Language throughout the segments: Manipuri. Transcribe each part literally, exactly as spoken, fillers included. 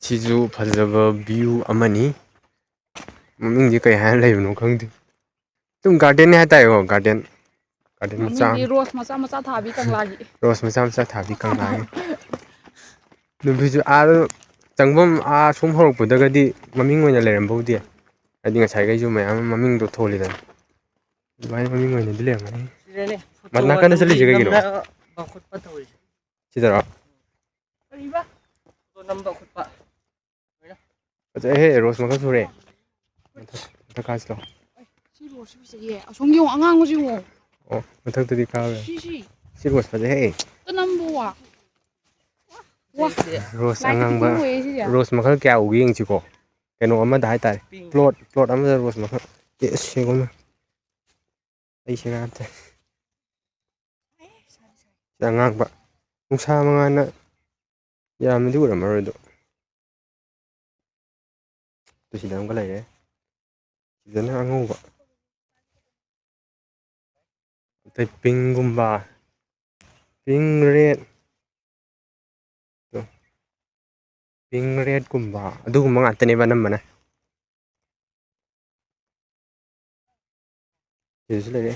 ꯁꯤꯁꯨ ꯐꯖꯕ view ꯑꯃꯅꯤ꯫ ꯃꯃꯤꯡꯁꯦ ꯀꯩ ꯍꯥꯏꯅ ꯂꯩꯕꯅꯣ ꯈꯪꯗꯦ꯫ ꯑꯗꯨꯝ garden ꯅꯦ ꯍꯥꯏꯇꯥꯔꯦꯀꯣ, garden꯫ Garden ꯃꯆꯥ ꯃꯃꯤꯡꯗꯤ ꯑꯃ꯫ Rose ꯃꯆꯥ ꯃꯆꯥ ꯊꯥꯕꯤ ꯀꯪꯂꯥꯒꯤ꯫ Rose ꯃꯆꯥ ꯃꯆꯥ ꯊꯥꯕꯤ ꯀꯪꯂꯥꯒꯤ꯫ ꯅꯨꯄꯤꯁꯨ ꯑꯥ ꯆꯪꯐꯝ ꯑꯥ ꯁꯨꯝ ꯍꯧꯔꯛꯄꯗꯒꯗꯤ ꯃꯃꯤꯡ ꯑꯣꯏꯅ ꯂꯩꯔꯝꯕꯕꯨꯗꯤ ꯌꯥꯏ꯫ ꯍꯥꯏꯗꯤ ꯉꯁꯥꯏꯈꯩꯁꯨ ꯃꯌꯥꯝ ꯑꯃ ꯃꯃꯤꯡꯗꯣ ꯊꯣꯜꯂꯤꯗꯅ꯫ ꯑꯗꯨꯃꯥꯏꯅ ꯃꯃꯤꯡ ꯑꯣꯏꯅꯗꯤ ꯂꯩꯔꯝꯒꯅꯤ꯫ ꯁꯤꯗꯅꯦ, ꯃ-, ꯐꯣꯇꯣ ꯅꯥꯀꯟꯗ ꯆꯠꯂꯤꯁꯦ ꯀꯩꯒꯤꯅꯣ? ꯅꯝꯕ ꯈꯣꯠꯄ ꯇꯧꯔꯤꯁꯦ꯫ ꯁꯤꯗꯔꯣ? ꯀꯔꯤꯕ? ꯐꯣꯇꯣ ꯅꯝꯕ ꯈꯣꯠꯄ꯫ ꯐꯖꯩꯍꯦ, rose ꯃꯈꯜ ꯁꯨꯔꯦ꯫ ꯃꯊꯛ, ꯃꯊꯛ ꯀꯥꯁꯤ ꯂꯥꯎ꯫ ꯁꯤ rose ꯁꯤ ꯐꯖꯩꯌꯦ꯫ ꯑꯁꯣꯝꯒꯤ ꯌꯦꯡꯉꯣ, ꯑꯉꯥꯡꯕꯁꯤ ꯌꯦꯡꯉꯣ꯫ ꯑꯣ, ꯃꯊꯛꯇꯗꯤ ꯀꯥꯔꯣꯏ꯫ ꯁꯤ, ꯁꯤ꯫ ꯁꯤ rose ꯐꯖꯩꯍꯦ꯫ ꯑꯝꯇ ꯅꯝꯕ ꯋꯥ꯫ ꯋꯥ꯫ Rose ꯂꯥꯏꯠꯇꯤ ꯑꯉꯥꯡꯕ, ꯈꯤꯇꯪ ꯑꯣꯏꯌꯦ ꯁꯤꯁꯦ꯫ Rose ꯃꯈꯜ ꯀꯌꯥ ꯎꯒꯦ ꯌꯦꯡꯁꯤꯀꯣ꯫ ꯀꯩꯅꯣ ꯑꯃꯗ ꯍꯥꯏꯇꯥꯔꯦ꯫ Pink꯫ Plot, plot ꯑꯃꯗ rose ꯃꯈꯜ꯫ ꯑꯦ, ꯑꯁ, ꯌꯦꯡꯉꯣ꯫ ꯑꯩ ꯁꯦꯔꯥꯟ ꯇꯨꯔꯥꯟ꯫ ꯁꯤ ꯑꯉꯥꯡꯕ꯫ ꯅꯨꯡꯁꯥ ꯃꯉꯥꯜꯅ ꯌꯥꯝꯅꯗꯤ ꯎꯔꯝꯃꯔꯣꯏ ꯑꯗꯣ꯫ ꯑꯗꯨ ꯁꯤꯗ ꯑꯃꯒ ꯂꯩꯔꯦ꯫ ꯁꯤꯗꯅ ꯑꯉꯧꯕ꯫ ꯑꯇꯩ pink ꯒꯨꯝꯕ, pink, red, pink, red ꯀꯨꯝꯕ ꯑꯗꯨꯒꯨꯝꯕ ꯉꯥꯛꯇꯅꯦꯕ ꯑꯅꯝꯕꯅ꯫ ꯁꯤꯗꯁꯨ ꯂꯩꯔꯦ꯫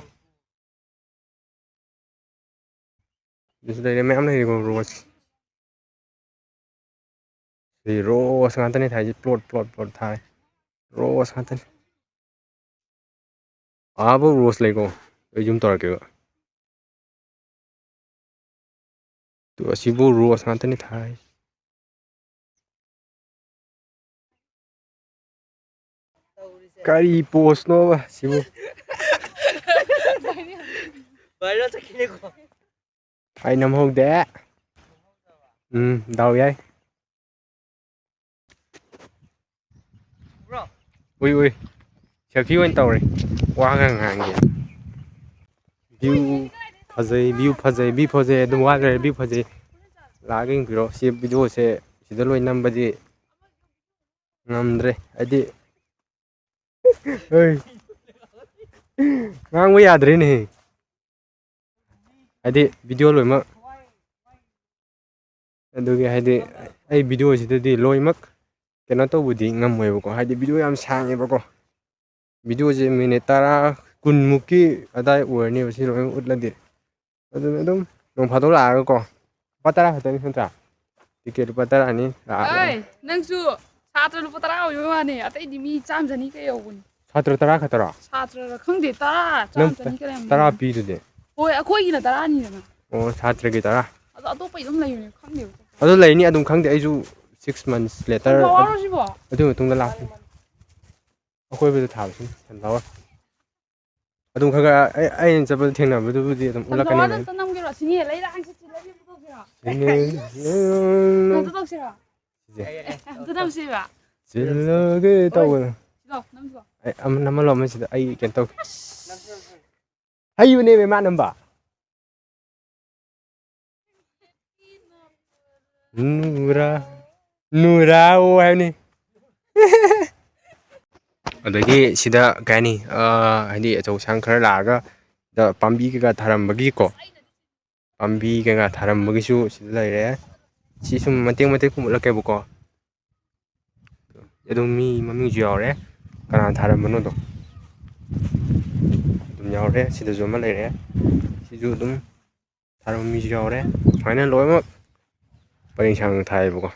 ꯁꯤꯗꯁꯨ ꯂꯩꯔꯦ, ꯃꯌꯥꯝ ꯂꯩꯔꯦꯀꯣ rose꯫ ꯁꯤ rose ꯉꯥꯛꯇꯅꯦ ꯊꯥꯏꯁꯦ, plot, plot, plot ꯊꯥꯔꯦ꯫ Rose ꯉꯥꯛꯇꯅꯦ꯫ ꯑꯥꯕꯧ rose ꯂꯩꯀꯣ, ꯑꯩ zoom ꯇꯧꯔꯛꯀꯦꯕ꯫ ꯇꯨ, ꯑꯁꯤꯕꯨ rose ꯉꯥꯛꯇꯅꯤ ꯊꯥꯏ꯫ ꯀꯔꯤ pose ꯅꯣꯕ ꯁꯤꯕꯨ? Viral ꯆꯠꯈꯤꯅꯤꯀꯣ꯫ ꯑꯩ ꯅꯝꯍꯧꯗꯦ꯫ ꯎꯝ, ꯗꯥꯎ ꯌꯥꯏ꯫ ꯎꯏ, ꯎꯏ꯫ Selfie ꯑꯣꯏꯅ ꯇꯧꯔꯦ꯫ ꯋꯥꯒ ꯉꯥꯡꯒꯦ꯫ View ꯐꯖꯩ, view ꯐꯖꯩ, view ꯐꯖꯩ, ꯑꯗꯨꯝ ꯋꯥ ꯂꯩꯔꯦ, view ꯐꯖꯩ꯫ ꯂꯥꯛꯑꯒ ꯌꯦꯡꯕꯤꯔꯣ꯫ ꯁꯤ video ꯁꯦ ꯁꯤꯗ ꯂꯣꯏ ꯅꯝꯕꯗꯤ ꯉꯝꯗ꯭ꯔꯦ꯫ ꯍꯥꯏꯗꯤ, ꯍꯣꯏ꯫ ꯉꯥꯡꯕ ꯌꯥꯗ꯭ꯔꯦꯅꯦꯍꯦ꯫ ꯍꯥꯏꯗꯤ, video ꯂꯣꯏꯅꯃꯛ ꯑꯗꯨꯒꯤ ꯍꯥꯏꯗꯤ ꯑꯩ ꯚꯤꯗꯤꯑꯣꯁꯤꯗꯗꯤ ꯂꯣꯏꯅꯃꯛ ꯀꯩꯅꯣ ꯇꯧꯕꯗꯤ ꯉꯝꯃꯣꯏꯕꯀꯣ, ꯍꯥꯏꯗꯤ ꯚꯤꯗꯤꯑꯣ ꯌꯥꯝ ꯁꯥꯡꯉꯦꯕꯀꯣ꯫ ꯚꯤꯗꯤꯑꯣꯁꯦ ꯃꯤꯅꯤꯠ ꯇꯔꯥ, ꯀꯨꯟꯃꯨꯛꯀꯤ ꯑꯗꯥꯏ ꯑꯣꯏꯔꯅꯦꯕ ꯁꯤ ꯂꯣꯏꯅ ꯎꯠꯂꯗꯤ꯫ ꯑꯗꯨꯅ ꯑꯗꯨꯝ ꯅꯣꯡ ꯐꯥꯗꯣꯛ ꯂꯥꯛꯑꯒꯀꯣ, ꯂꯨꯄꯥ ꯇꯔꯥ ꯈꯛꯇꯅꯤ ꯅꯠꯇ꯭ꯔꯥ? ꯇꯤꯀꯦꯠ ꯂꯨꯄꯥ ꯇꯔꯥꯅꯤ ꯂꯥꯛꯑꯒ꯫ ꯑꯩ ꯅꯪꯁꯨ ꯁꯥꯇ꯭ꯔ ꯂꯨꯄꯥ ꯇꯔꯥ ꯑꯣꯏꯕ ꯋꯥꯅꯤ, ꯑꯇꯩꯗꯤ ꯃꯤ ꯆꯥꯝ ꯆꯅꯤ ꯀꯩ ꯌꯧꯕꯅꯤ꯫ ꯁꯥꯇ꯭ꯔ ꯇꯔꯥ ꯈꯛꯇꯔꯣ? ꯁꯥꯇ꯭ꯔꯔ ꯈꯪꯗꯦ, ꯇꯔꯥ, ꯅꯪ ꯆꯥꯝ ꯆꯅꯤ ꯀꯩ ꯌꯥꯝ ꯇꯔꯥ ꯂꯩꯕꯅꯤ꯫ ꯄꯤꯗꯨꯗꯤ? ꯍꯣꯏ, ꯑꯩꯈꯣꯏꯒꯤꯅ ꯇꯔꯥꯅꯤꯗꯅ꯫ ꯑꯣ, ꯁꯥꯇ꯭ꯔꯒꯤ ꯇꯔꯥ? ꯑꯗꯣ ꯑꯇꯣꯞꯄ ꯑꯗꯨꯝ ꯂꯩꯕꯅꯦ, ꯈꯪꯗꯦꯕ꯫ ꯑꯗꯨ ꯂꯩꯅꯤ ꯑꯗꯨꯝ, ꯈꯪꯗꯦ, ꯑꯩꯁꯨ six months later ꯁꯟꯐ꯭ꯂꯥꯋꯔꯔꯣ ꯁꯤꯕꯣ? ꯑꯗꯨꯒꯤ ꯃꯇꯨꯡꯗ ꯂꯥꯛꯄꯅꯤ꯫ ꯑꯀꯣꯏꯕꯗ ꯊꯥꯕꯁꯤꯅꯤ ꯁꯟꯐ꯭ꯂꯥꯋꯔ꯫ ꯑꯗꯨꯝ ꯈꯔ ꯈꯔ ꯑꯩ, ꯑꯩꯅ ꯆꯠꯄꯗ ꯊꯦꯡꯅꯕꯗꯨꯕꯨꯗꯤ ꯑꯗꯨꯝ ꯎꯠꯂꯛꯀꯅꯤ ꯁꯟꯐ꯭ꯂꯥꯋꯔꯗ ꯑꯗꯨꯝ꯫ ꯑꯝꯇ ꯅꯝꯒꯦꯔꯣ? ꯁꯤꯅꯦ, ꯂꯩꯔꯥꯡꯁꯦ ꯆꯤꯜꯂꯗꯤ ꯑꯝꯇ ꯇꯧꯁꯤꯔꯣ? ꯁꯤꯅꯦ꯫ ꯑꯝꯇ ꯇꯧꯁꯤꯔꯣ? ꯁꯤꯁꯦ꯫ ꯑꯦ, ꯑꯝꯇ ꯅꯝꯁꯤꯕ? ꯆꯤꯜꯂꯒꯦ ꯇꯧꯕꯗꯣ꯫ ꯁꯤꯗꯣ, ꯅꯝꯁꯤꯀꯣ꯫ ꯑꯩ ꯑꯃ ꯅꯝꯍꯜꯂꯣ, ꯑꯃꯁꯤꯗ ꯑꯩ ꯀꯩꯅꯣ ꯇꯧꯒꯦ꯫ ꯑꯁ! ꯍꯩꯕꯅꯦꯃꯦ ꯃꯥ ꯅꯝꯕ꯫ ꯅꯨꯔꯥ, ꯅꯨꯔꯥ ꯑꯣ ꯍꯥꯏꯕꯅꯤ꯫ ꯑꯗꯒꯤ ꯁꯤꯗ ꯀꯩ ꯍꯥꯏꯅꯤ, ꯑꯥ, ꯍꯥꯏꯗꯤ ꯑꯆꯧ ꯑꯁꯥꯡ ꯈꯔ ꯂꯥꯛꯑꯒ ꯁꯤꯗ ꯄꯥꯝꯕꯤ ꯀꯩꯀꯥ ꯊꯥꯔꯝꯕꯒꯤꯀꯣ, ꯄꯥꯝꯕꯤ ꯀꯩꯀꯥ ꯊꯥꯔꯝꯕꯒꯤꯁꯨ ꯁꯤꯗ ꯂꯩꯔꯦ꯫ ꯁꯤ ꯁꯨꯝ ꯃꯇꯦꯛ ꯃꯇꯦꯛ ꯁꯨꯝ ꯎꯠꯂꯛꯀꯦꯕꯀꯣ꯫ ꯑꯗꯨꯝ ꯃꯤ ꯃꯃꯤꯡꯁꯨ ꯌꯥꯎꯔꯦ, ꯀꯅꯥ ꯊꯥꯔꯝꯕꯅꯣꯗꯣ ꯑꯗꯨꯝ ꯌꯥꯎꯔꯦ꯫ ꯁꯤꯗꯁꯨ ꯑꯃ ꯂꯩꯔꯦ, ꯁꯤꯁꯨ ꯑꯗꯨꯝ ꯊꯥꯔꯝꯕ ꯃꯤꯁꯨ ꯌꯥꯎꯔꯦ꯫ ꯁꯨꯃꯥꯏꯅ ꯂꯣꯏꯅꯃꯛ ꯄꯔꯦꯡ ꯁꯥꯡꯅ ꯊꯥꯏꯌꯦꯕꯀꯣ꯫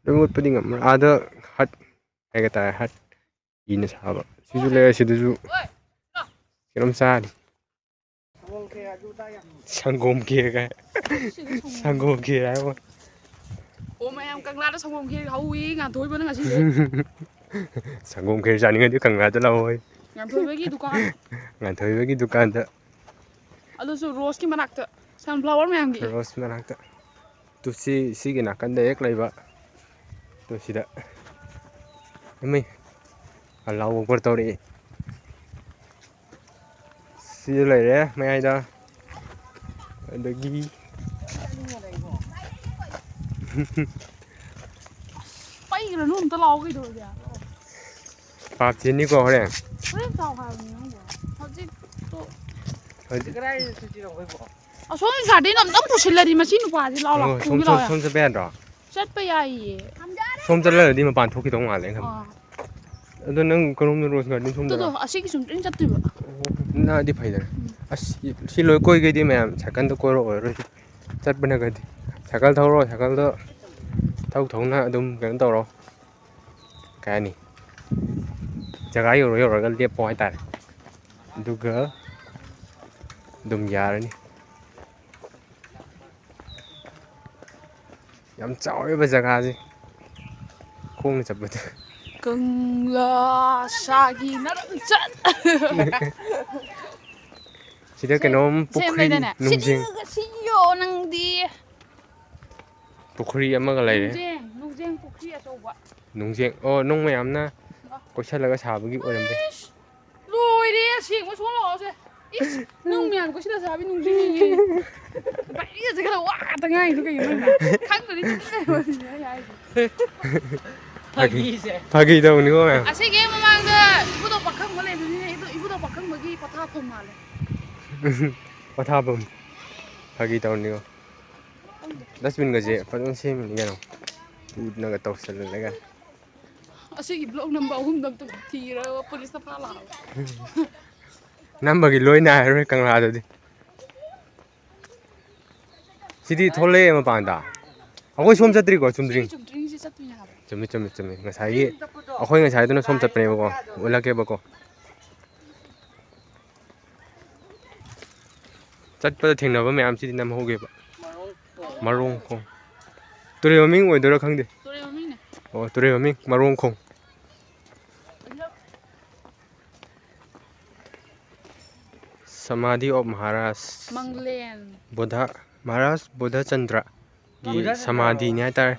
ꯂꯣꯏ ꯎꯠꯄꯗꯤ ꯉꯝꯃꯔꯣꯏ꯫ ꯑꯥꯗ ꯍꯠ ꯍꯥꯏꯒ ꯇꯥꯔꯦ, ꯍꯠ ꯏꯅ ꯁꯥꯕ ꯁꯤꯁꯨ ꯂꯩꯔꯦ꯫ ꯁꯤꯗꯁꯨ ꯀꯩꯅꯣꯝ ꯆꯥꯔꯤ꯫ ꯁꯪꯒꯣꯝ ꯈꯦꯔ ꯀꯥꯏ꯫ ꯁꯪꯒꯣꯝ ꯈꯦꯔ ꯍꯥꯏꯕ꯫ ꯑꯣ, ꯃꯌꯥꯝ ꯀꯪꯂꯥꯗ ꯁꯪꯒꯣꯝ ꯈꯦꯔ ꯍꯧꯋꯤ, ꯉꯥꯟꯊꯣꯏꯕꯅ ꯉꯁꯤꯁꯦ꯫ ꯁꯪꯒꯣꯝ ꯈꯦꯔ ꯆꯥꯅꯤꯡꯉꯗꯤ ꯀꯪꯂꯥꯗ ꯂꯥꯛꯑꯣ꯫ ꯉꯥꯟꯊꯣꯏꯕꯒꯤ ꯗꯨꯀꯥꯟ꯫ ꯉꯥꯟꯊꯣꯏꯕꯒꯤ ꯗꯨꯀꯥꯟꯗ꯫ ꯑꯗꯨꯁꯨ ꯔꯣꯁꯀꯤ ꯃꯅꯥꯛꯇ, ꯁꯟꯐ꯭ꯂꯥꯋꯔ ꯃꯌꯥꯝꯒꯤ꯫ ꯔꯣꯁ ꯃꯅꯥꯛꯇ꯫ ꯇꯨ ꯁꯤ, ꯁꯤꯒꯤ ꯅꯥꯀꯟꯗ ꯍꯦꯛ ꯂꯩꯕ꯫ ꯇꯨ ꯁꯤꯗ꯫ ꯏꯃꯩ꯫ ꯑꯜꯂꯥꯍꯨ ꯑꯛꯕꯔ ꯇꯧꯔꯛꯑꯦ꯫ ꯁꯤꯗ ꯂꯩꯔꯦ ꯃꯌꯥꯏꯗ꯫ ꯑꯗꯒꯤ ꯄꯩꯒ꯭ꯔꯅꯨ, ꯑꯝꯇ ꯂꯥꯛꯑꯣ ꯀꯩꯗꯧꯔꯒꯦ? ꯄꯥꯞ ꯆꯦꯟꯅꯤꯀꯣ ꯍꯣꯔꯦꯟ꯫ ꯍꯣꯔꯦꯟ ꯆꯥꯎ ꯍꯥꯏꯕꯅꯤ ꯅꯪꯕꯣ꯫ ꯍꯧꯖꯤꯛꯇꯣ ꯍꯧꯖꯤꯛ ꯀꯗꯥꯏꯗ ꯆꯠꯁꯤꯔꯣ ꯑꯩꯈꯣꯏꯕꯣ? ꯑꯁꯣꯝ ꯒꯥꯔꯗꯦꯟ ꯑꯝꯇꯪ ꯄꯨꯁꯤꯜꯂꯗꯤ ꯃꯁꯤ ꯅꯨꯄꯥꯁꯤ ꯂꯥꯎ ꯂꯥꯎ ꯑꯣ, ꯁꯣꯝ, ꯈꯣꯡꯒꯦ ꯁꯣꯝ, ꯂꯥꯎ ꯌꯥ-, ꯁꯣꯝ ꯆꯠꯄ ꯌꯥꯗ꯭ꯔꯣ? ꯆꯠꯄ ꯌꯥꯏꯌꯦ꯫ ꯁꯣꯝ ꯆꯠꯂꯒꯗꯤ ꯃꯄꯥꯟ ꯊꯣꯛꯈꯤꯗꯧ ꯃꯥꯜꯂꯦ ꯑꯩꯅ ꯈꯟꯕꯗ꯫ ꯑꯥ꯫ ꯑꯗꯣ ꯅꯪ ꯀꯔꯣꯝꯗ ꯔꯣꯁ ꯒꯥꯔꯗꯦꯟ ꯁꯣꯝꯗꯔꯣ? ꯇꯨꯗꯣ, ꯑꯁꯤꯒꯤ ꯆꯨꯝꯗ꯭ꯔꯤꯡ ꯆꯠꯇꯣꯏꯕ꯫ ꯑꯣ, ꯅꯛꯑꯗꯤ ꯐꯩꯗꯅ꯫ ꯎꯝ꯫ ꯑꯁ, ꯁꯤ ꯂꯣꯏ ꯀꯣꯏꯒꯩꯗꯤ ꯃꯌꯥꯝ ꯁꯥꯏꯀꯜꯗ ꯀꯣꯏꯔꯛꯑꯣꯏꯔꯣꯏ꯫ ꯆꯠꯄꯅꯒꯗꯤ꯫ ꯁꯥꯏꯀꯜ ꯊꯧꯔꯣ, ꯁꯥꯏꯀꯜꯗꯣ ꯊꯧ ꯊꯧꯅ ꯑꯗꯨꯝ ꯀꯩꯅꯣ ꯇꯧꯔꯣ꯫ ꯀꯩ ꯍꯥꯏꯅꯤ? ꯖꯒꯥ ꯌꯧꯔ ꯌꯧꯔꯒ ꯂꯦꯞꯄꯣ ꯍꯥꯏꯇꯥꯔꯦ꯫ ꯑꯗꯨꯒ ꯑꯗꯨꯝ ꯌꯥꯔꯅꯤ꯫ ꯌꯥꯝ ꯆꯥꯎꯋꯦꯕ ꯖꯒꯥꯁꯦ꯫ ꯈꯣꯡꯅ ꯆꯠꯄꯗ꯫ ꯀꯪꯂꯥ ꯁꯥꯒꯤ ꯅꯔꯪꯆꯠ꯫ ꯁꯤꯗ ꯁꯦ-, ꯀꯩꯅꯣꯝ ꯁꯦꯝ ꯄꯨꯈ꯭ꯔꯤ ꯂꯩꯗꯥꯏꯅꯦ? ꯅꯨꯡꯖꯤꯡ꯫ ꯁꯤꯗꯤ ꯁꯤꯌꯣ ꯅꯪꯗꯤ꯫ ꯄꯨꯈ꯭ꯔꯤ ꯑꯃꯒ ꯂꯩꯔꯦ꯫ ꯅꯨꯡꯖꯦꯡ, ꯅꯨꯡꯖꯦꯡ ꯄꯨꯈ꯭ꯔꯤ ꯑꯆꯧꯕ꯫ ꯅꯨꯡꯖꯦꯡ, ꯑꯣ, ꯅꯨꯡ ꯃꯌꯥꯝꯅ ꯀꯣꯏꯁꯜꯂꯒ ꯁꯥꯕꯒꯤ ꯑꯣꯏꯔꯝꯕ ꯌꯥꯏ꯫ ꯏꯁ! ꯂꯣꯏꯔꯦ, ꯑꯁꯦꯡꯕ ꯁꯣꯛꯂꯛꯑꯣꯁꯦ꯫ ꯏꯁ! ꯅꯨꯡ ꯃꯌꯥꯝ ꯀꯣꯏꯁꯤꯜꯂ ꯁꯥꯕꯤ ꯅꯨꯡꯖꯦꯡ꯫ ꯒꯥꯔꯤꯒꯁꯦ ꯈꯔ ꯋꯥ ꯉꯥꯛꯇ ꯉꯥꯏꯗꯣ ꯀꯩꯒꯤꯅꯣ ꯈꯪꯗꯦ꯫ ꯈꯪꯗ꯭ꯔꯗꯤ ꯇꯨꯃꯤꯟ ꯂꯩꯌꯣ ꯁꯤꯅꯦ ꯑꯩ ꯍꯥꯏꯁꯦ꯫ ꯐꯥꯒꯤ, ꯐꯥꯒꯤꯁꯦ꯫ ꯐꯥꯒꯤ ꯇꯧꯅꯤꯀꯣ ꯃꯌꯥꯝ꯫ ꯑꯁꯤꯒꯤ ꯃꯃꯥꯡꯗ ꯏꯕꯨꯙꯧ ꯄꯥꯈꯪꯕ ꯂꯩꯕꯅꯤꯅꯦ, ꯏꯕꯨ-, ꯏꯕꯨꯙꯧ ꯄꯥꯈꯪꯕꯒꯤ ꯄꯣꯊꯥꯐꯝ ꯃꯥꯜꯂꯦ꯫ ꯄꯣꯊꯥꯐꯝ꯫ ꯐꯥꯒꯤ ꯇꯧꯅꯤꯀꯣ꯫ ꯗꯁꯕꯤꯟꯒꯁꯦ ꯐꯖꯅ ꯁꯦꯝꯃꯤꯅꯤ ꯀꯩꯅꯣ꯫ ꯎꯠꯅꯒ ꯇꯧꯁꯜꯂꯒ꯫ ꯑꯁꯤꯒꯤ ꯕ꯭ꯂꯣꯛ ꯅꯝꯕꯔ ꯑꯍꯨꯝꯗ ꯑꯝꯇ ꯊꯤꯔꯒ ꯄꯨꯂꯤꯁꯇ ꯐꯥ ꯂꯥꯛꯑꯕ꯫ ꯅꯝꯕꯒꯤ ꯂꯣꯏ ꯅꯥꯏꯔꯔꯣꯏ ꯀꯪꯂꯥꯗꯗꯤ꯫ ꯁꯤꯗꯤ ꯊꯣꯛꯂꯛꯑꯦ ꯃꯄꯥꯟꯗ꯫ ꯑꯩꯈꯣꯏ ꯁꯣꯝ ꯆꯠꯇ꯭ꯔꯤꯀꯣ, ꯆꯨꯝꯗ꯭ꯔꯤꯡ꯫ ꯁꯤꯒꯤ ꯆꯨꯝꯗ꯭ꯔꯤꯡꯁꯦ ꯆꯠꯇꯣꯏꯅꯦ ꯍꯥꯏꯕ꯫ ꯆꯨꯝꯃꯤ, ꯆꯨꯝꯃꯤ, ꯆꯨꯝꯃꯤ꯫ ꯉꯁꯥꯏꯒꯤ ꯑꯩꯈꯣꯏ ꯉꯁꯥꯏꯗꯨꯅ ꯁꯣꯝ ꯆꯠꯄꯅꯦꯕꯀꯣ, ꯎꯠꯂꯛꯀꯦꯕꯀꯣ꯫ ꯆꯠꯄꯗ ꯊꯦꯡꯅꯕ ꯃꯌꯥꯝꯁꯤꯗꯤ ꯅꯝꯍꯧꯒꯦꯕ꯫ ꯃꯔꯣꯡꯈꯣꯡ꯫ ꯇꯨꯔꯦꯜ ꯃꯃꯤꯡ ꯑꯣꯏꯗꯣꯏꯔꯥ ꯈꯪꯗꯦ꯫ ꯇꯨꯔꯦꯜ ꯃꯃꯤꯡꯅꯦ꯫ ꯑꯣ, ꯇꯨꯔꯦꯜ ꯃꯃꯤꯡ ꯃꯔꯣꯡꯈꯣꯡ꯫ ꯑꯗꯨꯗ ꯁꯃꯥꯙꯤ ꯑꯣꯐ ꯃꯍꯥꯔꯥꯖ ꯃꯪꯂꯦꯟ꯫ ꯕꯨꯙ, ꯃꯍꯥꯔꯥꯖ ꯕꯨꯙꯆꯟꯗ꯭ꯔꯒꯤ ꯕꯨꯙꯆꯟꯗ꯭ꯔ꯫ ꯁꯃꯥꯙꯤꯅꯤ ꯍꯥꯏꯇꯥꯔꯦ꯫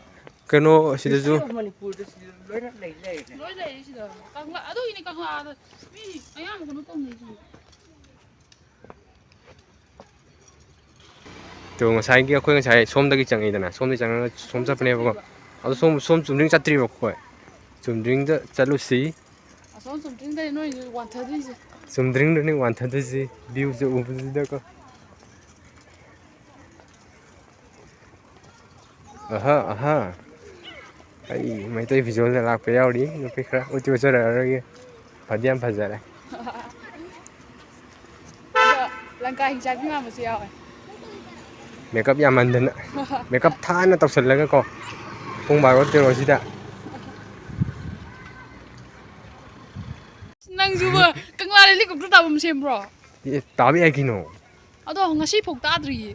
ꯀꯩꯅꯣ ꯁꯤꯗꯁꯨ History of ꯃꯅꯤꯄꯨꯔꯗꯁꯨ ꯂꯣꯏꯅ ꯂꯩ ꯂꯩꯔꯦ꯫ ꯂꯣꯏ ꯂꯩꯔꯦ ꯁꯤꯗ꯫ ꯀꯪꯂꯥ, ꯑꯗꯨꯒꯤꯅꯤ ꯀꯪꯂꯥꯗ ꯃꯤ ꯑꯌꯥꯝꯕ ꯀꯩꯅꯣ ꯇꯧꯅꯩꯁꯤꯗꯤ꯫ ꯇꯣ, ꯉꯁꯥꯏꯒꯤ ꯑꯩꯈꯣꯏ ꯉꯁꯥꯏ ꯁꯣꯝꯗꯒꯤ ꯆꯪꯉꯛꯏꯗꯅ, ꯁꯣꯝꯗꯒꯤ ꯆꯪꯉꯒ ꯁꯣꯝ ꯆꯠꯄꯅꯦꯕꯀꯣ꯫ ꯑꯗꯣ ꯁꯣꯝ, ꯁꯣꯝ ꯆꯨꯝꯗ꯭ꯔꯤꯡ ꯆꯠꯇ꯭ꯔꯤꯕꯀꯣ ꯑꯩꯈꯣꯏ꯫ ꯆꯨꯝꯗ꯭ꯔꯤꯡꯗ ꯆꯠꯂꯨꯁꯤ꯫ ꯑꯁꯣꯝ ꯆꯨꯝꯗ꯭ꯔꯤꯡꯗꯩ ꯅꯣꯏꯁꯨ ꯋꯥꯟꯊꯗꯣꯏꯁꯦ꯫ ꯆꯨꯝꯗ꯭ꯔꯤꯡꯗꯅꯤ ꯋꯥꯟꯊꯗꯣꯏꯁꯤ, view ꯁꯦ ꯎꯕꯁꯤꯗꯀꯣ꯫ ꯑꯍ, ꯑꯍ꯫ ꯑꯩ ꯃꯩꯇꯩ ꯐꯤꯖꯣꯜꯗ ꯂꯥꯛꯄ ꯌꯥꯎꯔꯤ꯫ ꯅꯨꯄꯤ ꯈꯔ ꯎꯠꯇꯤ ꯎꯠꯆꯔꯛꯑꯔꯣꯏꯒꯦ꯫ ꯐꯗꯤ ꯌꯥꯝ ꯐꯖꯔꯦ꯫ ꯑꯗꯣ ꯂꯪꯀꯥ ꯍꯤꯡꯆꯥꯕꯤ ꯃꯥꯟꯕꯁꯨ ꯌꯥꯎꯋꯦ꯫ ꯃꯦꯀꯞ ꯌꯥꯝꯃꯟꯗꯅ꯫ ꯃꯦꯀꯞ ꯊꯥꯅ ꯇꯧꯁꯜꯂꯒꯀꯣ꯫ ꯄꯨꯡ ꯕꯥꯔꯣ ꯇꯦꯔꯣꯁꯤꯗ꯫ ꯅꯪꯁꯨꯕ ꯀꯪꯂꯥ ꯍꯦꯂꯤꯀꯣꯞꯇꯔ ꯇꯥꯐꯝ ꯁꯦꯝꯕ꯭ꯔꯣ? ꯑꯦ, ꯇꯥꯕ ꯌꯥꯏ ꯀꯩꯅꯣ꯫ ꯑꯗꯣ ꯉꯁꯤ ꯐꯥꯎ ꯇꯥꯗ꯭ꯔꯤꯌꯦ꯫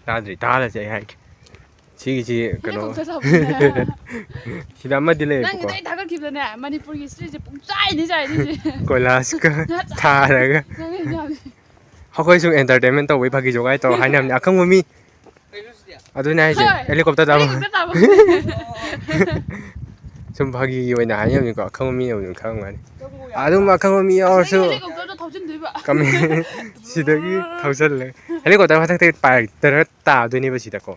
ꯇꯥꯗ꯭ꯔꯤ, ꯇꯥꯍꯜꯂꯁꯦ ꯑꯩ ꯍꯥꯏꯒꯦ꯫ ꯁꯤꯒꯤꯁꯤ ꯀꯩꯅꯣ꯫ ꯍꯦꯂꯤꯀꯣꯞꯇꯔ ꯇꯥꯐꯝꯅꯦ꯫ ꯁꯤꯗ ꯑꯃꯗꯤ ꯂꯩꯌꯦꯕꯀꯣ꯫ ꯅꯪꯒꯤꯗꯣ ꯑꯩ ꯊꯥꯒꯠꯈꯤꯕꯗꯅꯦ, ꯃꯅꯤꯄꯨꯔꯒꯤ ꯍꯤꯁꯇ꯭ꯔꯤꯁꯦ ꯄꯨꯡꯆꯥꯏꯅꯤ ꯆꯥꯏꯅꯤꯁꯦ꯫ ꯀꯣꯏꯂꯥꯁꯀ ꯊꯥꯔꯒ꯫ ꯅꯪ ꯑꯩ ꯌꯥꯝ ꯑꯩꯈꯣꯏ ꯁꯨꯝ entertainment ꯇꯧꯕꯩ ꯐꯥꯒꯤ ꯖꯣꯒꯥꯏ ꯇꯧꯔ ꯍꯥꯏꯅꯕꯅꯤ꯫ ꯑꯈꯪꯕ ꯃꯤ꯫ ꯑꯗꯨꯅꯦ ꯍꯥꯏꯁꯦ, ꯍꯣꯏ꯫ Helicopter ꯇꯥꯕ꯫ Helicopter ꯇꯥꯕ꯫ ꯁꯨꯝ ꯐꯥꯒꯤꯒꯤ ꯑꯣꯏꯅ ꯍꯥꯏꯅꯕꯅꯤꯀꯣ, ꯑꯈꯪꯕ ꯃꯤꯅꯕꯨ ꯑꯗꯨꯝ ꯈꯪꯉꯝꯒꯅꯤ꯫ ꯑꯗꯨꯝ ꯑꯈꯪꯕ ꯃꯤ ꯌꯥꯎꯔꯁꯨ꯫ ꯑꯗꯒꯤ helicopter ꯗꯣ ꯊꯧꯖꯤꯟꯗꯣꯏꯕ꯫ ꯀꯃꯦꯟ ꯁꯤꯗꯒꯤ ꯊꯧꯖꯜꯂꯦ꯫ Helicopter ꯃꯊꯛꯇꯒꯤ ꯄꯥꯏꯔꯛꯇꯔ ꯇꯥꯗꯣꯏꯅꯦꯕ ꯁꯤꯗꯀꯣ꯫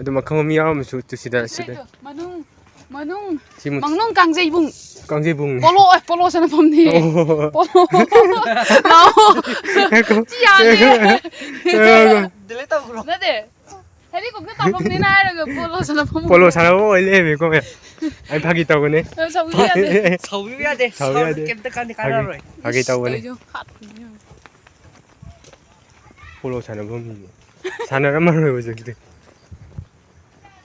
ꯑꯗꯨꯝ ꯑꯈꯪꯕ ꯃꯤ ꯌꯥꯎꯔꯝꯃꯁꯨ ꯇꯨ ꯁꯤꯗ, ꯁꯤꯗ꯫ ꯃꯅꯨꯡ, ꯃꯅꯨꯡ, ꯁꯤ ꯃꯨ-, ꯃꯅꯨꯡ ꯀꯥꯡꯖꯩꯕꯨꯡ꯫ ꯀꯥꯡꯖꯩꯕꯨꯡ꯫ ꯄꯣꯂꯣ, ꯑꯦ, ꯄꯣꯂꯣ ꯁꯥꯟꯅꯐꯝꯅꯤ꯫ ꯑꯣ꯫ ꯄꯣꯂꯣ꯫ ꯂꯥꯛꯑꯣ꯫ ꯉꯥꯏꯈꯣ꯫ ꯁꯤ ꯌꯥꯗꯦ꯫ ꯉꯥꯏꯈꯣ꯫ ꯅꯠꯇꯦ꯫ Helicopter ꯇꯥꯐꯝꯅꯤꯅ ꯍꯥꯏꯔꯒ ꯄꯣꯂꯣ ꯁꯥꯟꯅꯐꯝ꯫ ꯄꯣꯂꯣ ꯁꯥꯟꯅꯐꯝ ꯑꯣꯏ ꯂꯩꯔꯝꯃꯦꯀꯣ, ꯃꯦꯝ꯫ ꯑꯩ ꯐꯥꯒꯤ ꯇꯧꯕꯅꯦ꯫ ꯁꯥꯎꯕꯤꯕ ꯌꯥꯗꯦ꯫ ꯁꯥꯎꯕꯤꯕ ꯌꯥꯗꯦ꯫ ꯁꯥꯎꯕꯤꯕ ꯌꯥꯗꯦ꯫ ꯀꯩꯝꯇ ꯀꯥꯟꯗ ꯐꯥꯒꯤ, ꯀꯥꯟꯅꯔꯣꯏ꯫ ꯐꯥꯒꯤ ꯇꯧꯕꯅꯦ꯫ ꯇꯧꯔꯤꯁꯦ ꯍꯥꯠꯄꯅꯦ꯫ ꯄꯣꯂꯣ ꯁꯥꯟꯅꯐꯝ꯫ ꯁꯥꯟꯅꯔꯝꯃꯔꯣꯏ ꯍꯧꯖꯤꯛꯇꯤ꯫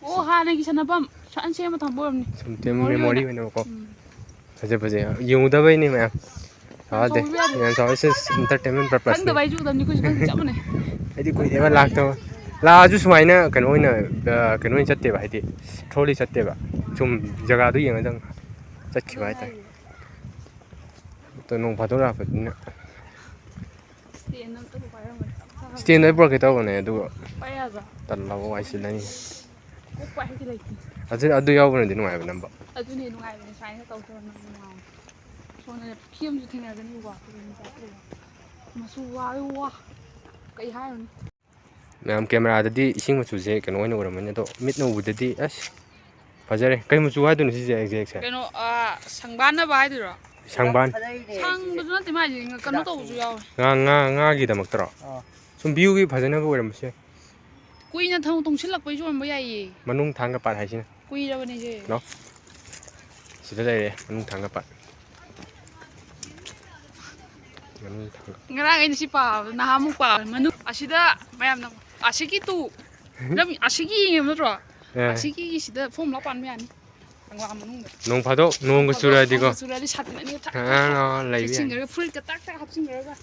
ꯑꯣ, ꯍꯥꯟꯅꯒꯤ ꯁꯥꯟꯅꯐꯝ ꯁꯨꯃꯥꯏꯅ ꯁꯦꯝꯃ ꯊꯝꯕ ꯑꯣꯏꯔꯝꯅꯤ꯫ ꯁꯨꯝ ꯇꯦꯝ-, memory memory ꯑꯣꯏꯅ꯫ ꯑꯣꯏꯅꯀꯣ꯫ ꯎꯝ꯫ ꯐꯖ ꯐꯖꯩ꯫ ꯌꯦꯡꯉꯨꯗꯕꯩꯅꯦ ꯃꯌꯥꯝ꯫ ꯁꯥꯎꯗꯦ꯫ ꯁꯥꯎꯕꯤꯕ ꯌꯥꯗꯦ꯫ ꯌꯥꯝ ꯁꯥꯎꯗꯦ꯫ ꯁꯤꯁ entertainment purpose ꯅꯤ꯫ ꯈꯪꯗꯕ ꯍꯥꯏꯁꯨ ꯎꯗꯕꯅꯤ, ꯑꯩꯈꯣꯏꯁꯨ ꯈꯪꯗꯦ, ꯆꯞ ꯃꯥꯟꯅꯩ꯫ ꯑꯩꯗꯤ ꯀꯨꯏꯔꯦꯕ ꯂꯥꯛꯇꯕ꯫ ꯂꯥꯛꯑꯁꯨ ꯁꯨꯃꯥꯏꯅ ꯀꯩꯅꯣ ꯑꯣꯏꯅ, ꯑ, ꯀꯩꯅꯣ ꯑꯣꯏꯅ ꯆꯠꯇꯦꯕ, ꯍꯥꯏꯗꯤ trolley ꯆꯠꯇꯦꯕ꯫ ꯁꯨꯝ ꯖꯒꯥꯗꯣ ꯌꯦꯡꯉꯗꯪ ꯆꯠꯈꯤꯕ ꯍꯥꯏꯇꯥꯔꯦ꯫ ꯑꯗꯣ ꯅꯣꯡ ꯐꯥꯗꯣꯛ ꯂꯥꯛꯄꯅꯤꯅ꯫ Stand ꯑꯝꯇꯕꯨ ꯄꯥꯏꯔꯝꯒꯗ꯭ꯔꯥ? Stand ꯑꯩ ꯄꯨꯔꯛꯀꯦ ꯇꯧꯕꯅꯦ, ꯑꯗꯨꯒ ꯄꯥꯏ ꯌꯥꯗ꯭ꯔꯣ? ꯇꯜꯂꯕ, ꯋꯥꯏ ꯆꯤꯜꯂꯅꯤ꯫ ꯀꯣꯛ ꯄꯥꯏꯕꯗꯤ ꯂꯩꯇꯦ꯫ ꯑꯗꯨ, ꯑꯗꯨ ꯌꯥꯎꯕꯅꯗꯤ ꯅꯨꯡꯉꯥꯏꯕ ꯅꯝꯕ꯫ ꯑꯗꯨꯅꯦ ꯅꯨꯡꯉꯥꯏꯕꯅꯦ, ꯁꯨꯃꯥꯏꯅ ꯇꯧꯗꯧꯔ ꯅꯝꯕ ꯅꯨꯡꯉꯥꯏꯕꯅꯦ꯫ ꯁꯣꯝꯗꯅꯦ ꯄꯨꯈ꯭ꯔꯤ ꯑꯃꯁꯨ ꯊꯦꯡꯅꯒꯅꯤꯀꯣ꯫ ꯃꯆꯨ ꯋꯥ ꯋꯥ꯫ ꯀꯩ ꯍꯥꯏꯔꯨꯅꯤ? ꯃꯌꯥꯝ camera ꯗꯗꯤ ꯏꯁꯤꯡ ꯃꯆꯨꯁꯦ ꯀꯩꯅꯣ ꯑꯣꯏꯅ ꯎꯔꯝꯃꯅꯤ, ꯑꯗꯣ ꯃꯤꯠꯅ ꯎꯕꯗꯗꯤ ꯑꯁ ꯐꯖꯔꯦ꯫ ꯀꯩ ꯃꯆꯨ ꯍꯥꯏꯗꯣꯏꯅꯣ ꯁꯤꯁꯦ exact ꯁꯦ? ꯀꯩꯅꯣ, ꯑꯥ, ꯁꯪꯕꯥꯟꯅꯕ ꯍꯥꯏꯗꯣꯏꯔꯣ? ꯁꯪꯕꯥꯟ꯫ ꯁꯪꯕꯁꯨ ꯅꯠꯇꯦ ꯃꯥꯏꯁꯦ, ꯀꯩꯅꯣ ꯇꯧꯕꯁꯨ ꯌꯥꯎꯋꯦ꯫ ꯉꯥ, ꯉꯥ, ꯉꯥꯒꯤꯗꯃꯛꯇꯔꯣ? ꯑꯥ꯫ ꯁꯨꯝ view ꯒꯤ ꯐꯖꯅꯕ ꯑꯣꯏꯔꯝꯕꯁꯨ ꯌꯥꯏ꯫ ꯀꯨꯏꯅ ꯊꯝ-, ꯇꯨꯡꯁꯤꯜꯂꯛꯄꯩꯁꯨ ꯑꯣꯏꯔꯝꯕ ꯌꯥꯏꯌꯦ꯫ ꯃꯅꯨꯡ ꯊꯥꯡꯒ ꯄꯥꯠ ꯍꯥꯏꯁꯤꯅ꯫ ꯀꯨꯏꯔꯕꯅꯦꯁꯦ꯫ ꯂꯥꯎ꯫ ꯁꯤꯗ ꯂꯩꯔꯦ ꯃꯅꯨꯡ ꯊꯥꯡꯒ ꯄꯥꯠ꯫ ꯃꯅꯨꯡ ꯊꯥꯡꯒ꯫ ꯉꯔꯥꯡ ꯑꯩꯅ ꯁꯤ ꯄꯥꯕꯗ ꯅꯍꯥꯟꯃꯨꯛ ꯄꯥꯕ ꯃꯅꯨꯡ ꯑꯁꯤꯗ ꯃꯌꯥꯝꯅ ꯑꯁꯤꯒꯤ ꯇꯨ ꯂꯝ ꯑꯁꯤꯒꯤ ꯌꯦꯡꯉꯦꯕ ꯅꯠꯇ꯭ꯔꯣ? ꯑꯦ꯫ ꯑꯁꯤꯒꯤ ꯁꯤꯗ ꯐꯣꯝ ꯂꯥꯛ ꯄꯥꯟꯕ ꯌꯥꯅꯤ꯫ ꯀꯪꯂꯥ ꯃꯅꯨꯡꯗ꯫ ꯅꯣꯡ ꯐꯥꯗꯣꯛ ꯅꯣꯡꯒ ꯆꯨꯔꯗꯤꯀꯣ꯫ ꯅꯣꯡꯒ ꯆꯨꯔꯗꯤ ꯁꯥꯇꯤꯟ ꯑꯅꯤ ꯊꯛ ꯑꯥ, ꯂꯩꯕ ꯌꯥꯏ꯫ ꯂꯤꯠꯁꯤꯟꯈ꯭ꯔꯒ ꯐꯨꯔꯤꯠꯀ ꯇꯥꯛ ꯇꯥꯛ ꯍꯥꯞꯆꯤꯟꯈ꯭ꯔꯒ꯫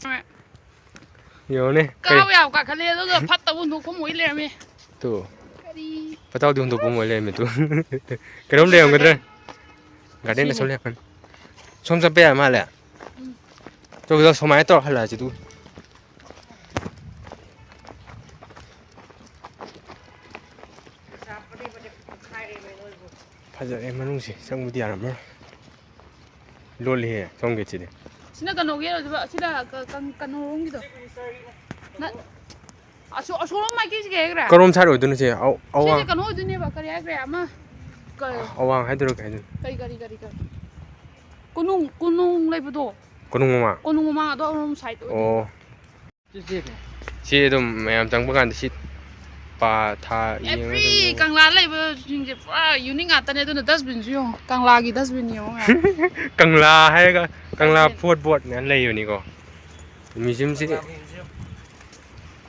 ꯌꯦꯡꯉꯨꯅꯦ, ꯀꯔꯤ? ꯀꯥꯕ ꯌꯥꯕ ꯀꯥꯈꯠꯂꯦ, ꯑꯗꯨꯒ ꯐꯠꯇꯕ ꯍꯨꯟꯗꯣꯛꯐꯝ ꯑꯣꯏ ꯂꯩꯔꯝꯃꯦ꯫ ꯇꯨ꯫ ꯀꯔꯤ? ꯐꯠꯇ ꯍꯥꯎꯗꯤ ꯍꯨꯟꯗꯣꯛꯐꯝ ꯑꯣꯏ ꯂꯩꯔꯝꯃꯦ, ꯇꯨ꯫ ꯀꯩꯅꯣꯝ ꯂꯩꯔꯝꯒꯗ꯭ꯔꯥ? ꯒꯥꯔꯗꯦꯟ ꯁꯤꯅꯦ꯫ ꯑꯁꯣꯝ ꯂꯩꯔꯛꯀꯅꯤ꯫ ꯁꯣꯝ ꯆꯠꯄ ꯌꯥ ꯃꯥꯜꯂꯦ꯫ ꯎꯝ꯫ ꯆꯧꯁꯤꯗ ꯁꯨꯃꯥꯏꯅ ꯇꯧꯔ ꯍꯜꯂꯛꯑꯁꯤ, ꯇꯨ꯫ ꯐꯖꯔꯦ ꯃꯅꯨꯡꯁꯤ, ꯆꯪꯕꯗꯤ ꯌꯥꯔꯝꯃꯔꯣꯏ꯫ ꯂꯣꯜꯂꯤꯍꯦ, ꯁꯣꯝꯒꯤꯁꯤꯗꯤ꯫ ꯁꯤꯅ ꯀꯩꯅꯣꯒꯤ ꯑꯣꯏꯗꯣꯏꯕ, ꯁꯤꯅ ꯀ-, ꯀ-, ꯀꯩꯅꯣꯔꯣꯝꯒꯤꯗꯣ꯫ ꯅ-, ꯑꯁꯣ-, ꯑꯁꯣꯝꯂꯣꯝ ꯃꯥꯏꯀꯩꯁꯤ ꯀꯩ ꯍꯥꯏꯈ꯭ꯔꯦ? ꯀꯔꯣꯝ side ꯑꯣꯏꯗꯣꯏꯅꯣ ꯁꯤ? ꯑꯋ-, ꯁꯤꯁꯦ ꯑꯋꯥꯡ? ꯀꯩꯅꯣ ꯑꯣꯏꯗꯣꯏꯅꯦꯕ, ꯀꯔꯤ ꯍꯥꯏꯈ꯭ꯔꯦ? ꯑꯃ ꯀ-, ꯑꯋꯥꯡ ꯍꯥꯏꯗꯣꯏꯔꯣ ꯀꯩ ꯍꯥꯏꯗꯣꯏꯅꯣ? ꯀꯔꯤ, ꯀꯔꯤ, ꯀꯔꯤ, ꯀꯔꯤ? ꯀꯣꯅꯨꯡ, ꯀꯣꯅꯨꯡ ꯂꯩꯕꯗꯣ꯫ ꯀꯣꯅꯨꯡ ꯃꯃꯥꯡ? ꯀꯣꯅꯨꯡ ꯃꯃꯥꯡ ꯑꯗꯣ ꯑꯔꯣꯝ side ꯑꯣꯏꯗꯣꯏꯅꯦ꯫ ꯑꯣ꯫ ꯁꯤ ꯑꯗꯨꯝ ꯃꯌꯥꯝ ꯆꯪꯕ ꯀꯥꯟꯗ ꯁꯤ ꯄꯥ ꯊꯥ ꯌꯦꯡꯉꯒ every ꯆꯪꯉꯣ꯫ ꯀꯪꯂꯥ ꯂꯩꯕꯁꯤꯡꯁꯦ ꯄꯨꯔꯥ unique ꯉꯥꯛꯇꯅꯦ, ꯑꯗꯨꯅ dustbinꯁꯨ ꯌꯦꯡꯉꯣ, ꯀꯪꯂꯥꯒꯤ dustbin ꯌꯦꯡꯉꯣ ꯃꯌꯥꯝ꯫ ꯀꯪꯂꯥ ꯍꯥꯏꯔꯒ ꯀꯪꯂꯥ dustbin꯫ Fort ꯕꯣꯠꯅ ꯂꯩꯕꯅꯤꯀꯣ꯫ Museumꯁꯤ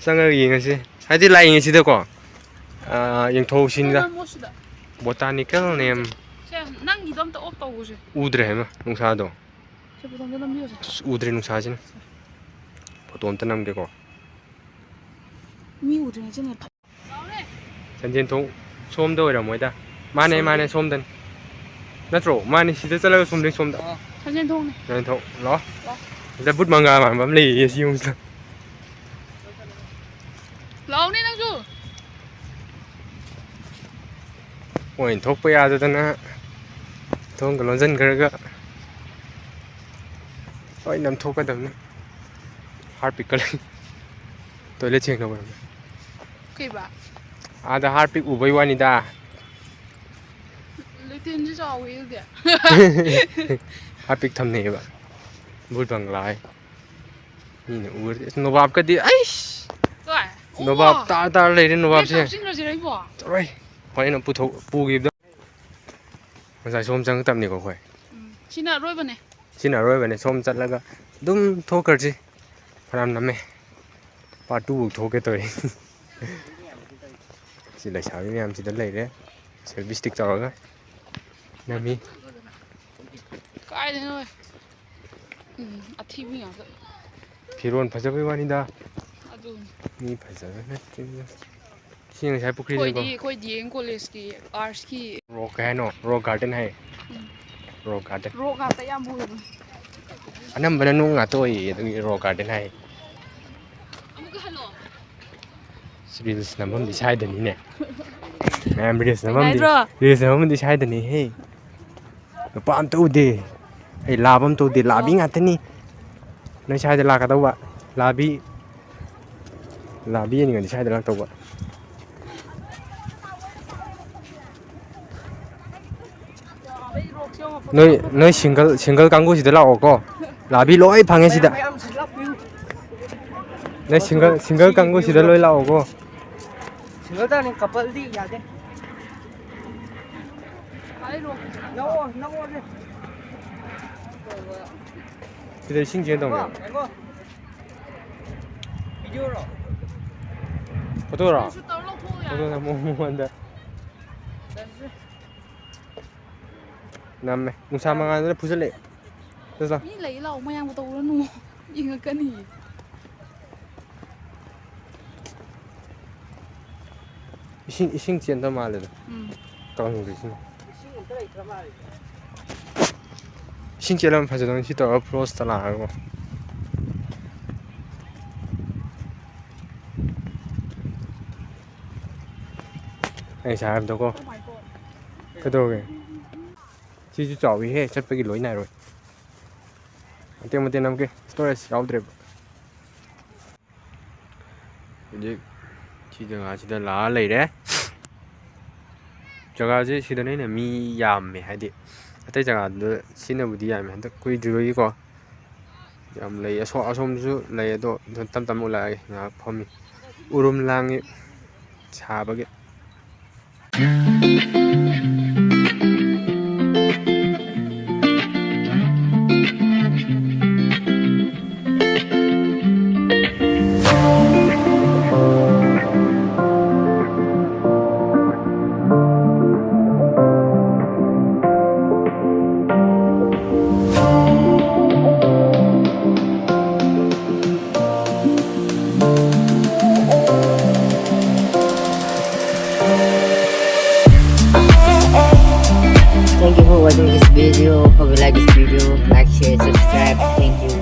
ꯆꯪꯉꯒ ꯌꯦꯡꯉꯁꯤ꯫ ꯍꯥꯏꯗꯤ ꯂꯥꯛꯏꯉꯩꯁꯤꯗꯀꯣ, ꯑꯥ, ꯌꯦꯡꯊꯣꯛꯍꯧꯁꯤꯅꯤꯗ꯫ ꯅꯝꯃꯣ ꯁꯤꯗ꯫ Botanical name꯫ ꯁꯦ, ꯅꯪꯒꯤꯗꯣ ꯑꯝꯇ off ꯇꯧꯈꯣꯁꯦ꯫ ꯎꯗ꯭ꯔꯦ ꯍꯥꯏꯃ ꯅꯨꯡꯁꯥꯗꯣ꯫ ꯁꯦ, ꯄꯨꯊꯣꯛꯑꯝꯗ ꯅꯝꯕꯤꯌꯣꯁꯦ꯫ ꯑꯁ, ꯎꯗ꯭ꯔꯦ ꯅꯨꯡꯁꯥꯁꯤꯅ꯫ Photo ꯑꯝꯇ ꯅꯝꯒꯦꯀꯣ꯫ ꯃꯤ ꯎꯗ꯭ꯔꯤꯉꯩ ꯆꯪꯉ ꯐꯠ-, ꯆꯟꯖꯦꯟꯊꯣꯡ ꯁꯣꯝꯗ ꯑꯣꯏꯔꯝꯃꯣꯏꯗ꯫ ꯃꯥꯅꯦ, ꯁꯣꯝꯗ꯫ ꯃꯥꯅꯦ, ꯁꯣꯝꯗꯅꯤ꯫ ꯅꯠꯇ꯭ꯔꯣ? ꯃꯥꯅꯤ, ꯁꯤꯗ ꯆꯠꯂꯒ ꯁꯣꯝꯗꯒꯤ ꯁꯣꯝꯗ꯫ ꯑꯣ, ꯆꯟꯖꯦꯟꯊꯣꯡꯅꯦ꯫ ꯆꯟꯖꯦꯟꯊꯣꯡ, ꯂꯥꯛꯑꯣ꯫ ꯂꯥꯛꯑꯣ꯫ ꯁꯤꯗ ꯕꯨꯠ ꯃꯪꯒꯥ ꯃꯥꯟꯕ ꯑꯃ ꯂꯩꯌꯦ, ꯁꯤ ꯌꯦꯡꯉꯨꯁꯤꯗ꯫ ꯂꯥꯛꯑꯣꯅꯦ ꯅꯪꯁꯨ꯫ ꯃꯣꯏꯅ ꯊꯣꯛꯄ ꯌꯥꯗꯗꯅ ꯊꯣꯡꯒ ꯂꯣꯟꯁꯤꯟꯈ꯭ꯔꯒ ꯂꯣꯏ ꯅꯝꯊꯣꯛꯀꯗꯕꯅꯤ꯫ Harpicꯀ ꯂꯩ꯫ Toilet ꯁꯦꯡꯅꯕ꯫ ꯀꯩꯕ? ꯑꯥꯗ Harpic ꯎꯕꯩ ꯋꯥꯅꯤꯗ꯫ ꯂꯩꯇꯦꯟꯁꯨ ꯆꯥꯎꯋꯤ ꯑꯗꯨꯗꯤ꯫ Harpic ꯊꯝꯅꯩꯑꯕ꯫ ꯕꯨꯠ ꯕꯪꯒ꯭ꯂꯥ ꯍꯥꯏ꯫ ꯃꯤꯅ ꯎꯔꯗꯤ, ꯑꯁ, ꯅꯣꯕꯥꯞꯀꯗꯤ, ꯑꯩꯁ! ꯀꯣꯏ? ꯅꯣꯕꯥꯞ ꯇꯥꯔ ꯇꯥꯔ ꯂꯩꯔꯦ, ꯅꯣꯕꯥꯞꯁꯦ꯫ ꯆꯠꯂꯣꯍꯦ, ꯍꯣꯔꯦꯟ ꯑꯃꯨꯛ ꯄꯨꯊꯣꯛ-, ꯄꯨꯈꯤꯕꯗꯣ꯫ ꯉꯁꯥꯏ ꯁꯣꯝ ꯆꯪꯉꯛꯇꯕꯅꯤꯀꯣ ꯑꯩꯈꯣꯏ꯫ ꯎꯝ, ꯁꯤꯅ ꯑꯔꯣꯏꯕꯅꯦ꯫ ꯁꯤꯅ ꯑꯔꯣꯏꯕꯅꯦ, ꯁꯣꯝ ꯆꯠꯂꯒ ꯑꯗꯨꯝ ꯊꯣꯛꯈ꯭ꯔꯁꯤ꯫ ꯐꯅꯌꯥꯝ ꯅꯝꯃꯦ꯫ Part two ꯐꯥꯎ ꯊꯣꯛꯀꯦ ꯇꯧꯔꯤ꯫ ꯁꯤ ꯂꯩꯁꯥꯕꯤ ꯃꯌꯥꯝꯁꯤꯗ ꯂꯩꯔꯦ, selfie stick ꯇꯧꯔꯒ ꯅꯝꯃꯤ꯫ ꯀꯥꯏꯗꯩꯅꯣ? ꯎꯝ, ꯑꯊꯤꯕꯤ ꯉꯥꯛꯇ꯫ ꯐꯤꯔꯣꯟ ꯐꯖꯕꯩ ꯋꯥꯅꯤꯗ꯫ ꯑꯗꯨꯅꯤ꯫ ꯃꯤ ꯐꯖꯕ ꯅꯠꯇꯦ꯫ ꯁꯤ ꯉꯁꯥꯏ ꯄꯨꯈ꯭ꯔꯤꯁꯤꯀꯣ꯫ ꯑꯩꯈꯣꯏꯗꯤ, ꯑꯩꯈꯣꯏ D M college ꯀꯤ arts ꯀꯤ꯫ Rock ꯀꯩ ꯍꯥꯏꯅꯣ? Rock garden ꯍꯥꯏ꯫ ꯎꯝ꯫ Rock garden꯫ Rock ꯉꯥꯛꯇ ꯑꯌꯥꯝꯕ ꯑꯣꯏꯕꯅꯤ꯫ ꯑꯅꯝꯕꯅ ꯅꯨꯡ ꯉꯥꯛꯇ ꯑꯣꯏꯌꯦ, ꯑꯗꯨꯒꯤ rock garden ꯍꯥꯏ꯫ ꯑꯃꯨꯛꯀ ꯍꯜꯂꯣ꯫ Reels ꯅꯝꯐꯝꯗꯤ ꯁ꯭ꯋꯥꯏꯗꯅꯤꯅꯦ꯫ ꯃꯌꯥꯝ reels ꯅꯝꯐꯝꯗꯤ, ꯅꯨꯡꯉꯥꯏꯗ꯭ꯔꯣ? Reels ꯅꯝꯐꯝꯗꯤ ꯁ꯭ꯋꯥꯏꯗꯅꯤꯍꯦ꯫ ꯅꯨꯄꯥ ꯑꯝꯇ ꯎꯗꯦ꯫ ꯑꯩ ꯂꯥꯕ ꯑꯝꯇ ꯎꯗꯦ꯫ ꯂꯥꯕꯤ ꯉꯥꯛꯇꯅꯤ꯫ ꯅꯣꯏ ꯁ꯭ꯋꯥꯏꯗ ꯂꯥꯛꯀꯗꯧꯕ꯫ ꯂꯥꯕꯤ, ꯂꯥꯕꯤ ꯌꯦꯡꯅꯤꯡꯉꯗꯤ ꯁ꯭ꯋꯥꯏꯗ ꯂꯥꯛꯇꯧꯕ꯫ ꯅꯣꯏ, ꯅꯣꯏ single, single ꯀꯥꯡꯕꯨꯁꯤꯗ ꯂꯥꯛꯑꯣꯀꯣ꯫ ꯂꯥꯕꯤ ꯂꯣꯏ ꯐꯪꯉꯦ ꯁꯤꯗ꯫ ꯅꯣꯏ single, single ꯀꯥꯡꯕꯨꯁꯤꯗ ꯂꯣꯏ ꯂꯥꯛꯑꯣꯀꯣ꯫ Single ꯇꯥꯅꯤ, couple ꯗꯤ ꯌꯥꯗꯦ꯫ ꯅꯪꯉꯣ, ꯅꯪꯉꯣꯅꯦ꯫ ꯁꯤꯗ ꯏꯁꯤꯡ ꯆꯦꯟ ꯇꯧꯅꯦ꯫ ꯉꯥꯏꯈꯣ, ꯉꯥꯏꯈꯣ꯫ Video ꯔꯣ? Photo ꯔꯣ? Screenshot ꯇꯧꯔ ꯂꯧꯊꯣꯛꯑꯣ ꯌꯥꯔꯦ꯫ Photo ꯅꯝꯃꯣ ꯃꯉꯣꯟꯗ꯫ ꯅꯝꯃꯦ꯫ ꯅꯨꯡꯁꯥ ꯃꯉꯥꯜꯗꯨꯅ ꯐꯨꯖꯜꯂꯛꯑꯦ꯫ ꯆꯠꯂꯣ꯫ ꯃꯤ ꯂꯩ ꯂꯥꯛꯑꯣ, ꯃꯌꯥꯝꯒ ꯇꯧꯔꯨꯔꯅꯨ꯫ ꯌꯦꯡꯉꯛꯀꯅꯤ꯫ ꯏꯁꯤꯡ, ꯏꯁꯤꯡ ꯆꯦꯟꯗꯕ ꯃꯥꯜꯂꯦꯗ꯫ ꯎꯝ꯫ ꯀꯪꯗꯦ ꯏꯁꯤꯡ꯫ ꯏꯁꯤꯡ ꯆꯦꯜꯂꯝ ꯐꯖꯗꯧꯅꯤ ꯁꯤ ꯇꯧꯔꯒ ꯐ꯭ꯂꯣꯁꯇ ꯂꯥꯛꯑꯒꯀꯣ꯫ ꯑꯩ ꯉꯁꯥꯏ ꯍꯥꯏꯕꯗꯣꯀꯣ꯫ Oh my God꯫ ꯀꯩꯗꯧꯔꯒꯦ? ꯁꯤꯁꯨ ꯆꯥꯎꯋꯤꯍꯦ, ꯆꯠꯄꯒꯤ ꯂꯣꯏ ꯅꯥꯏꯔꯣꯏ꯫ ꯃꯇꯦꯛ ꯃꯇꯦꯛ ꯅꯝꯒꯦ, storage ꯌꯥꯎꯗ꯭ꯔꯦꯕ꯫ ꯍꯧꯖꯤꯛ ꯁꯤ ꯖꯒꯥꯁꯤꯗ ꯂꯥꯛꯑ ꯂꯩꯔꯦ꯫ ꯖꯒꯥꯁꯦ ꯁꯤꯗꯅ ꯍꯦꯟꯅ ꯃꯤ ꯌꯥꯝꯃꯦ, ꯍꯥꯏꯗꯤ ꯑꯇꯩ ꯖꯒꯥꯗꯨꯗ ꯁꯤꯅꯕꯨꯗꯤ ꯌꯥꯝꯃꯦ, ꯍꯟꯗꯛ ꯀꯨꯏꯗ꯭ꯔꯤꯕꯒꯤꯀꯣ꯫ ꯌꯥꯝ ꯂꯩ꯫ ꯑꯁꯣ-, ꯑꯁꯣꯝꯁꯨ ꯂꯩ, ꯑꯗꯣ ꯇꯞ ꯇꯞꯅ ꯎꯠꯂꯛꯑꯒꯦ꯫ ꯉꯥꯏꯍꯥꯛ ꯐꯝꯃꯤ꯫ ꯎꯔꯨꯝ ꯂꯥꯡꯉꯤ ꯁꯥꯕꯒꯤ꯫ Thank you for watching this video. Hope you like this video. Like, share, subscribe. Thank you.